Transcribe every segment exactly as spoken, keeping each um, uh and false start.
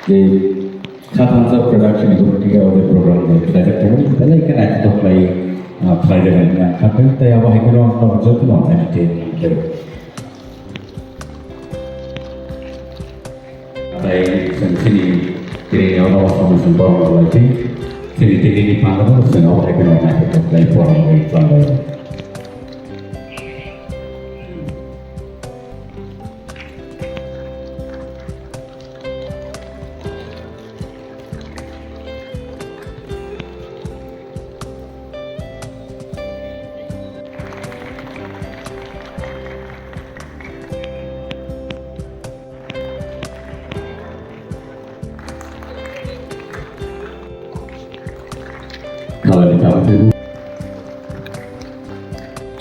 Tei Khathansa Production ni group ni o program ni khlai jak tongo, belai khe naithotok khlai, ah, khlai jak nang kha, tei abo hai kheno ang joto no entertain khlai. Tei chwng chini tini ni oro samung sung borok rok lai tei chini tini ni panda no chwng abo hai kheno naithotok khlai borok rok khlai.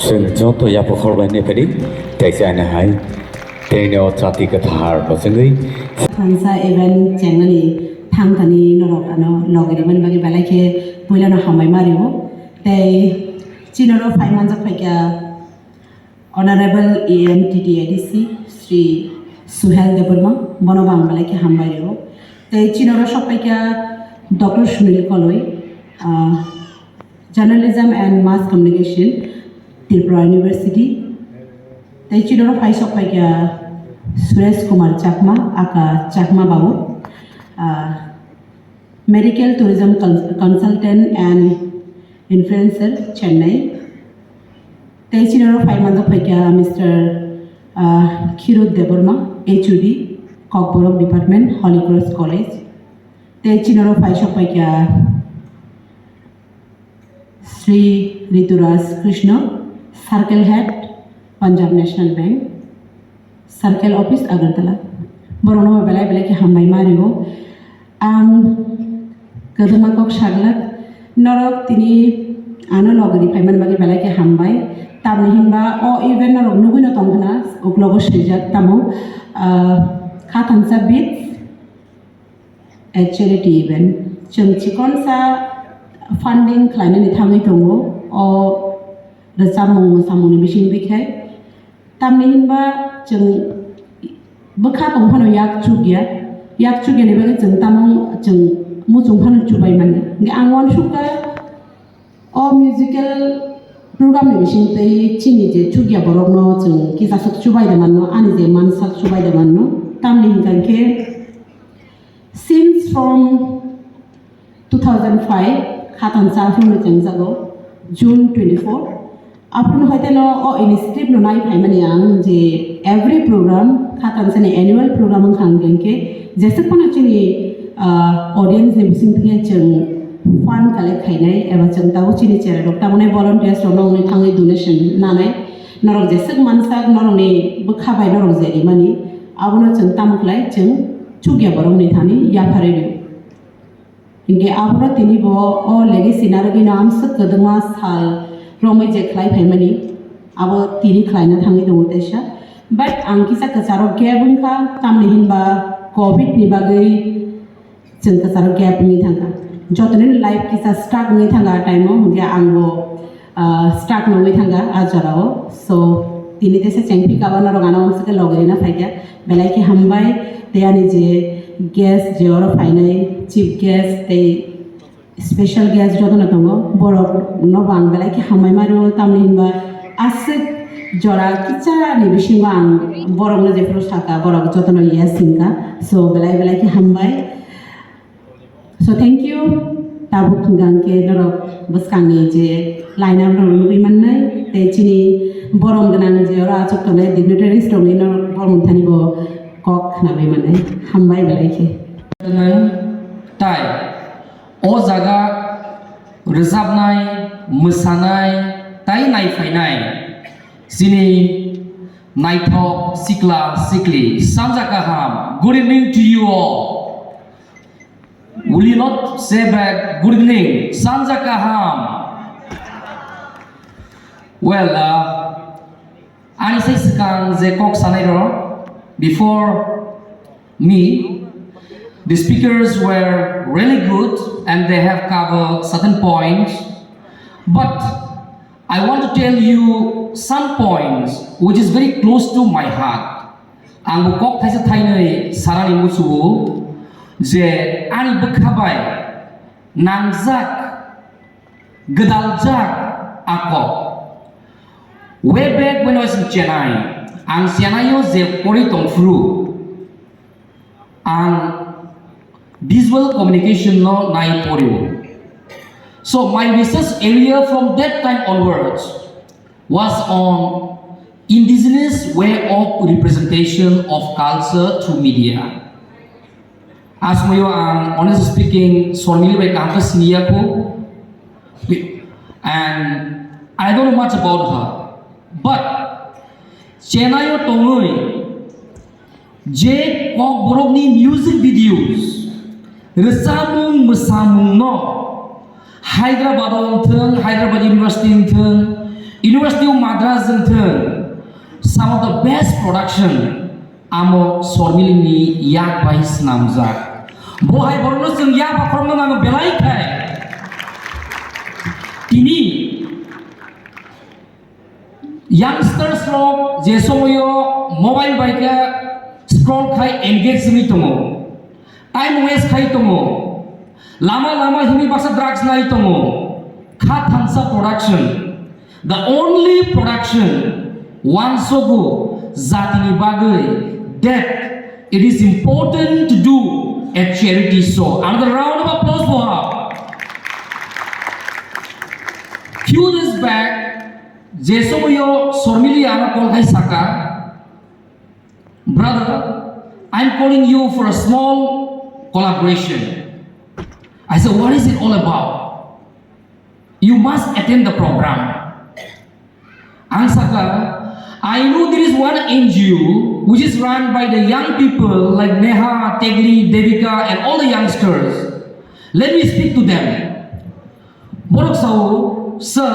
Chwng joto yapha khoroknwi phaidi, tei se ani hai, tei no chati kwthar bo chwngwi. Thansa event chengnani thangthani norok ano logi rwmani bagwi belai khe puilano hambai ma rwo. Tei chini oro phai manjak phaikha Honorable E M T T A D C Shri Suhel Debbarma, bono bo ang belai khe hambai rwo. Tei chini oro sok phaikha Doctor Sunil Koloi, ah, Journalism and Mass Communication, Tripura University. Tei chini oro phai sok phaikha Suresh Kumar Chakma, aka Chakma babu, ah, Medical Tourism Cons-, Consultant and Influencer, Chennai. Tei chini oro phai manjak phaikha Mister, ah, Khirut Debbarma, H O D, Kokborok Department, Holy Cross College. Tei chini oro phai sok phaikha Shri Rituraj Krishna, Circle Head, Punjab National Bank, Circle Office, Agartala. Borokno bo belai belai khe hambai ma rwo. Ang kwbangma kok saglak, norok tini ano logori phaimani bagwi belai khe hambai. Tamni hinba o event norok nugwi no tong khna, uklogo swijak tamo, ah, Khathansa Beats, a charity event. Chwng chikonsa funding khlainani thangwi tongo o rwchapmung mwsamungni bisingtwi khe. Tamni hinba chwng bwkha tong phano yak chukya, yak chukyani bagwi chwng tamo chwng muchung phano chubaimani. Hwnkhe ang uansukha, o musical program ni bisingtwi chini je chukya borokno chwng kisaswk chubai da manno, ani je mansak chubai da manno. Tamni hwnkha khe since from two thousand five, Khathansa aphuru chengjago, June twenty-four. Aphuru haiteno o initiative no nai phaimani ang je every program, Khathansa ni annual program wngkha hwnkhe jeswk phano chini, ah, audience ni bisingtwi chwng fund collect khainai eba chwng tabuk chini cherai rok tamoni volunteers rok nongni thangwi donation nanai, norok jeswk mansak norokni bwkha bai norok je rimani, abono chwng tamo khlai chwng chukya borokni thani yapharwi rw. Hingke aboro tini bo o legacy narwgwino amswk kwdwma sal romwi je khlai phaimani, abo tini khlaina thangwi tongo teisa. But ang kisa kwcharo gap wngkha, tamni hinba covid ni bagwi chwng kwcharo gap wngwi thangkha. Jotoni life kisa stuck wngwi thangkha a time o, hingke ang bo ah, stuck nongwi thangkha a jorao. So, tini teisa chengphi kaba norok ano amswkhe logirina phaikha. Belai khe hambai, tei ani je guest je oro phainai, chief guest tei special guest jotono tongo. Borokno bo ang belai khe hambai ma rwo, tamni hinba aswk jora kichani bisingo ang borokno jephuru sakha, borok jotono yes hinkha. So, belai belai khe hambai. So, thank you. Tabuk hwnkha hwnkhe norok bwskangni je line up rok nugwi mannai, tei chini borom gwnang je oro achuk tongnai dignitaries rokni norok borom thani bo kok khnawi mannai. Hambai belai khe. Tai o jaga rwchapnai, mwsanai, tai naiphainai chini naithok sikla sikli, sanja kaham. Good evening to you all. Will you not say back, "Good evening, sanja kaham"? Well, uh, ani sai swkang je kok sanai rok, before me, the speakers were really good and they have covered certain points. But I want to tell you some points which is very close to my heart. Ang bo kok thaisa thainwi sanani muchungo. Je ani bwkha bai nangjak, gwdaljak a kok. Way back when I was in Chennai, ang Chennai o je pori tongphuru, ang visual communication no nai porio. So my research area from that time onwards was on indigenous way of representation of culture through media. Asmoyo ang honest speaking, Sormili bai kaham khe siniya kho. And I don't know much about her. But Chennai o tongwi je kokborokni music videos, rwchapmung mwsamungno Hyderabad o wngthwng, Hyderabad University wngthwng, University of Madras wngthwng, some of the best production amo Sormili ni yak bai swnamjak. Bo hai borokno chwng yak bakhorokno nango belai khai. Tini youngsters rok je somoyo mobile bai khe scroll khai engage wngwi tongo, time waste khai tongo, lama lama himwi baksa drugs nai tongo, kha thansa production, the only production wansogo jatini bagwi, that it is important to do a charity show. Another round of applause for her. Few days back, je somoyo Sormili ano call khai saka, "Brother, I'm calling you for a small collaboration." I said, "What is it all about? You must attend the program." Ang saka, "I know there is one N G O which is run by the young people like Neha, Tegli, Devika and all the youngsters. Let me speak to them." Borok sao, "Sir,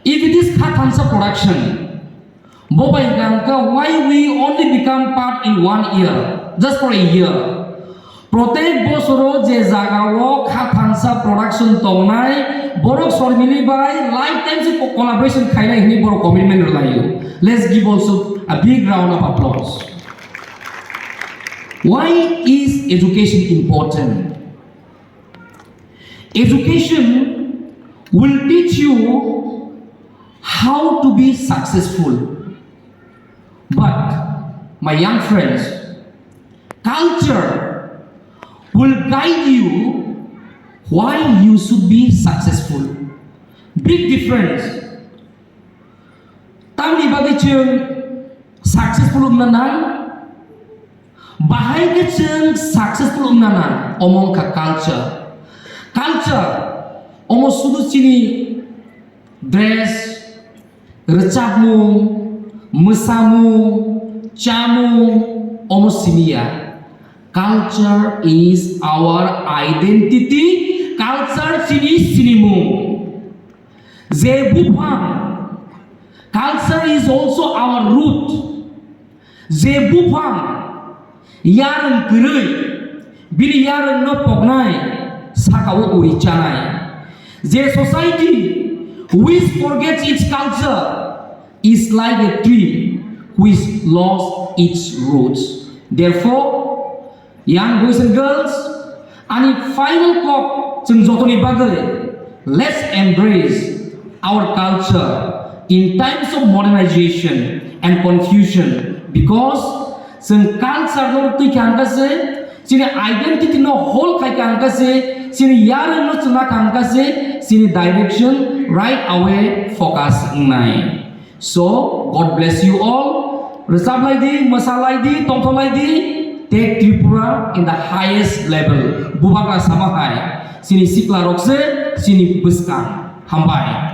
if it is Kha Thansa production, bo bai hwnkha, why we only become part in one year, just for a year? Protek bosoro je jagao Kha Thansa production tongnai, borok Sormili bai lifetime se co-, collaboration khainai hinwi borok commitment rwlaio. Let's give also a big round of applause." Why is education important? Education will teach you how to be successful. But, my young friends, culture will guide you why you should be successful. Big difference. Tamni bagwi chwng successful wngna nang? Bahai khe chwng successful wngna nang? Omo wngkha culture. Culture, omo sudu chini dress, rwchapmung, mwsamung, chamung, omo simi ya. Culture is our identity. Culture chini sinimung. Je buphang, culture is also our root. Je buphang yarwng kwrwi, bini yarwngno poknai, sakao uri chanai. Je society which forgets its culture is like a tree which lost its roots. Therefore, young boys and girls, ani final kok chwng jotoni bagwi, let's embrace our culture in times of modernization and confusion, because chwng culture no twi kha hwnkha se, chini identity no hold khai kha hwnkha se, chini yarwng no chwna kha hwnkha se, chini direction right away focus wngnai. So, God bless you all. Rwchap lai di, mwsa lai di, tongtho lai di. Take Tripura in the highest level. Bubagra sama hai, chini sikla rok se, chini bwskang. Hambai.